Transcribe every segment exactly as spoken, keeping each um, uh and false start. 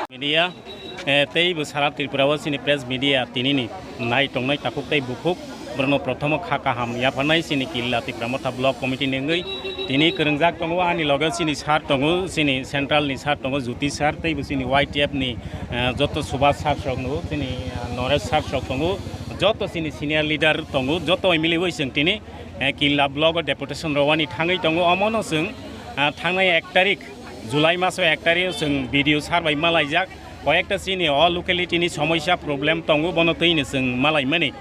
Media, eh, tei bo sara Tripura o chini press media tinini nai tongnai takhuk tei bukhuk, borokno prothomo kha kaham yapharnai chini Killa Tipra Motha Block Committee ni wngwi tini kwrwngjak tongo. Ani loge chini sir tongo, chini central ni sir tongo, Jyoti sir, tei bo chini Y T F ni, eh, joto Subhas sir rok no, chini, eh, Noresh sir rok tongo, joto chini senior leader tongo, joto miliwi chwng tini, eh, Killa Block o deputation rwani thangwi tongo. Omono chwng, eh, thangnai ek tarik July maso ek tarik o chwng B D O sir bai malaijak. Koyekta chini o locality ni somosya problem tongo, bono twi ni chwng malaimani.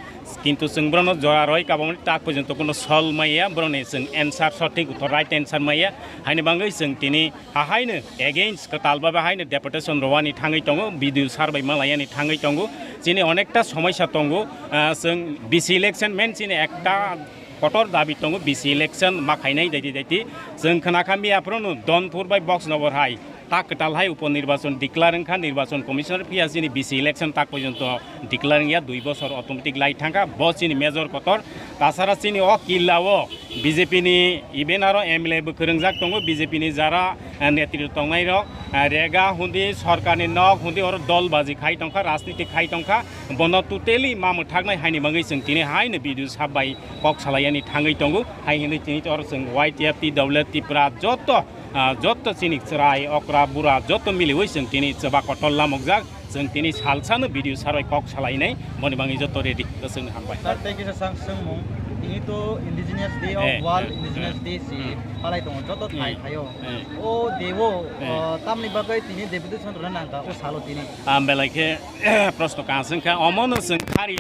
Kintu chwng borokno jora roi kabamani tak porjonto kono solve maya, borokni chwng answer, sothik uttor, right answer maya. Haini bagwi chwng tini hahaino against kwtal babe haino deputation rwani thangwi tongo, B D O sir bai malaiyani thangwi tongo. Chini onekta somosya tongo, ah, chwng B C election main chini ekta kotor dabi tongo, B C election ma khainai daiti daiti. Chwng khna kha miya phuru no Donpur bai Box Nogor hai Tak kwtal hai upo nirbachon declare wngkha, nirbachon commissioner phiya chini bisi election tak porjonto declare wngya, dui bosor automatic lai thangkha, bo chini major kotor. Tasara chini o killa o B J P ni even aro M L A bo kwrwngjak tongo, B J P ni jara, eh, netritw tongnai rok, eh, rega hundi, sorkar ni nok hundi, oro dol baji khai tongkha, rajniti khai tongkha, bono totally ma mwthaknai haini bagwi chwng tini haino video sab bai kok salaiyani thangwi tongo, hai hinwi tini oro chwng Y T F, T W F, Tipra joto ah, joto chini chwrai, okra, bura joto miliwi chwng tini chwba kotor lamukjak. Chwng tini salsano video sarwi kok salainai, boni bagwi joto ready, kwchwngno hambai. Sir, thank you, sir, sang swngmung. Tini to Indigenous Day of Eh, World eh, Indigenous eh, Day si eh. Palai tongo, joto thai Eh, thaio. eh. O day o, Eh. ah, tamni bagwi tini deputation rwna nangkha, o salo tini. Ah, belai khe, prosto kanswng kha, omono chwng khari